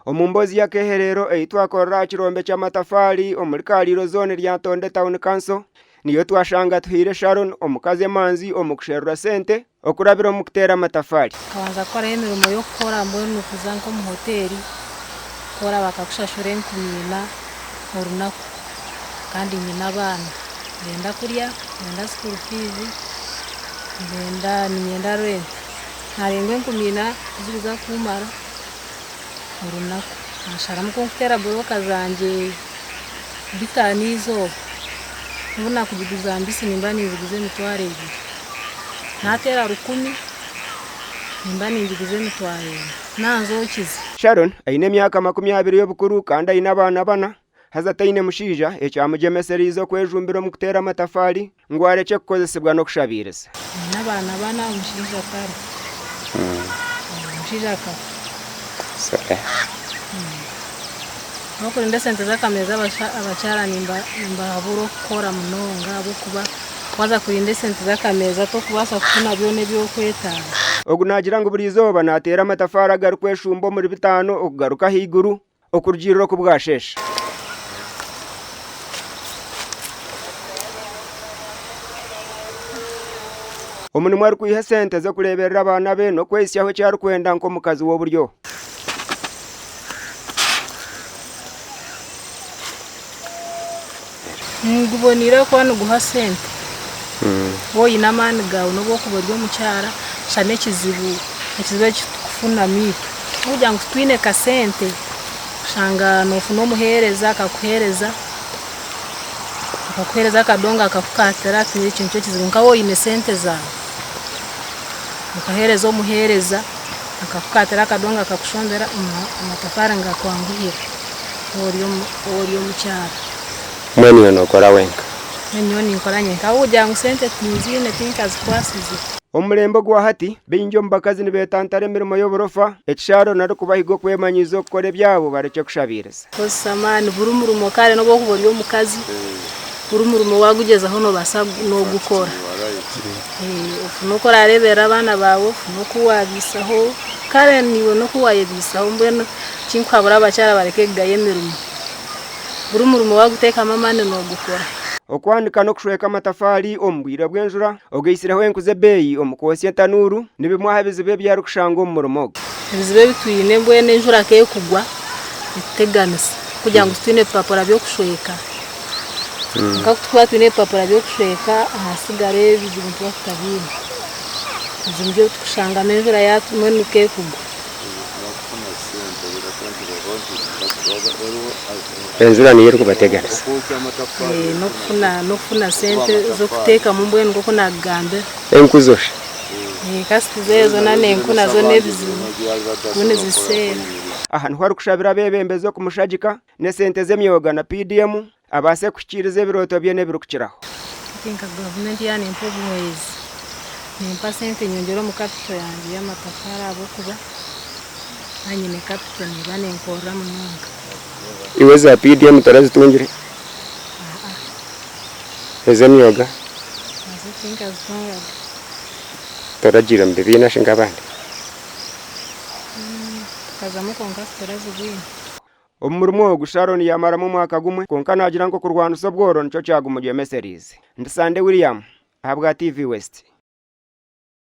Omu mboozi y'akeehereero ei twakorera aha kirombe ky'amatafaari omuri Kariiro zooni Lyantonde Town Council, niyo twashanga tuhaire Sharon omukazi emanzi omu kusherura sente okurabira omu kuteera amatafaari. Nkabanza kukorayo emirimo y'okukora mbwenu kuza nk'omu hoteeri kukora bakakushashura enkumi ina orunaku kandi nyine abaana nibenda kurya, nibenda school fees, nibenda niinyenda rent. Narenga enkumi ina tizirikuza kumara orunaku. Nasharamu ku nkuteera buroka zangye bitaano eizooba, n'obu naakugiguza mbisi nimba ninziguza emitwaro ebiri. Naateera rukumi nimba ningiguza emitwaro ena. Naanzookize. Sharon aine emyaka 20 y'obukuru kandi aine abaana bana, haza taine mushaija ekyamugyemesereize okwejumbira omu kuteera amatafaari ngu arekye kukozesibwa n'okushabiiriza. Nyine abaana bana omushaija tariho. Omushaija akafa. N'okurinda esente z'akameeza abakyara nimbahabura okukora munonga ahabw'okuba waaza kurinda esente z'akameeza tokubaasa kufuna byona ebi orikwetaaga. Ogu naagira ngu buri izooba naateera amatafaari agarikweshumba omuri bitaano okugaruka ahaiguru okurugiirira oku bwasheesha. Omu nimwo arikwiha esente z'okureeberera abaana be n'okwehitsyaho eki arikwenda nk'omukazi w'oburyo. Niguboneire ahakuba niguha sente. Waaba oine amaani gaawe n'obu orikuba ori omukyara, shana ekizibu ekizibu eki turikufunamu itwe n'okugira ngu titwine kasente, oshanga noofuna omuheereza akakuheereza, akakuheereza akadongo akakukaatira ekyo nikyo kizibu kwonka waaba oine sente zaawe, okaheereza omuheereza akakukaatira akadongo akakushombera amatafaari nigakwanguhira. Waaba ori omukyara. Mbwenu iwe nookora wenka? Mbwenu nyowe ninkora nyenka ahabw'okugira ngu sente tinziine tinkazikwasize. Omu murembe ogwa hati, baingi omu bakazi nibetantara emirimo y'oburofa, ekishaaro nari kubahiga okwemanyiiza okukora ebyabo barekye kushabiiriza. Kozesa amaani buri murimo kare n'obu orikuba ori omukazi, buri murimo waagugyezaho noobaasa n'ogukora. Ofune oku oraareeberera abaana baawe, ofune oku waabiisaho, kare naiwe n'oku waayebiisaho mbwenu Ekinkuhabura abakyara bareke kugaya emirimo. Buri murimo waguteekamu amaani nogukora. Okwanika n'okushweka amatafaari omu bwire bw'enjura ogaitsireho enku z'ebeeyi omu kwotsya etanuuru ni bimwe aha bizibu ebi arikushanga omu murimo ogu. Ebizibu ebi twine mbwenu enjura ku ekugwa etuteganisa kugira ngu titwine bipapura by'okushweka. Kwonka ku turikuba twine ebipapura by'okushweka ahasigara ebizibu nituba tutabiine. Ebizibu nibyo ebi turikushangamu enjura mbwenu ku ekugwa. Enjura niyo erikubateganisa. N'okufuna n'okufuna sente z'okuteekamu mbwenu nk'oku naakugambira. Enku zo shi? Kasita ezo na n'enku nazo n'ebizibu enku niziseera. Aha niho arikushabira abeebembezi okumushagika n'esente z'emyoga na PDM abaase kuhikiiriza ebirooto bye n'ebirikukiraho. Hati nka gavumenti yaaba nempa obuhwezi, nempa sente nyongyere omu kapito yangye y'amatafaari ahabw'okuba naaba nyine kapito neeba nenkorera munonga. Iwe eza PDM torazitungire? Aa. Ez'emyoga? Nazo tinkazitungaga. Toragiire omu bibiina shi nk'abandi? Tukazamu kwonka titurazibwine. Omu murimo ogu Sharon yaamaramu omwaka gumwe kwonka naagira ngu okurwanisa obworo nikyo kyagumugyemesereize. Ndi Sande William ahabwa TV West.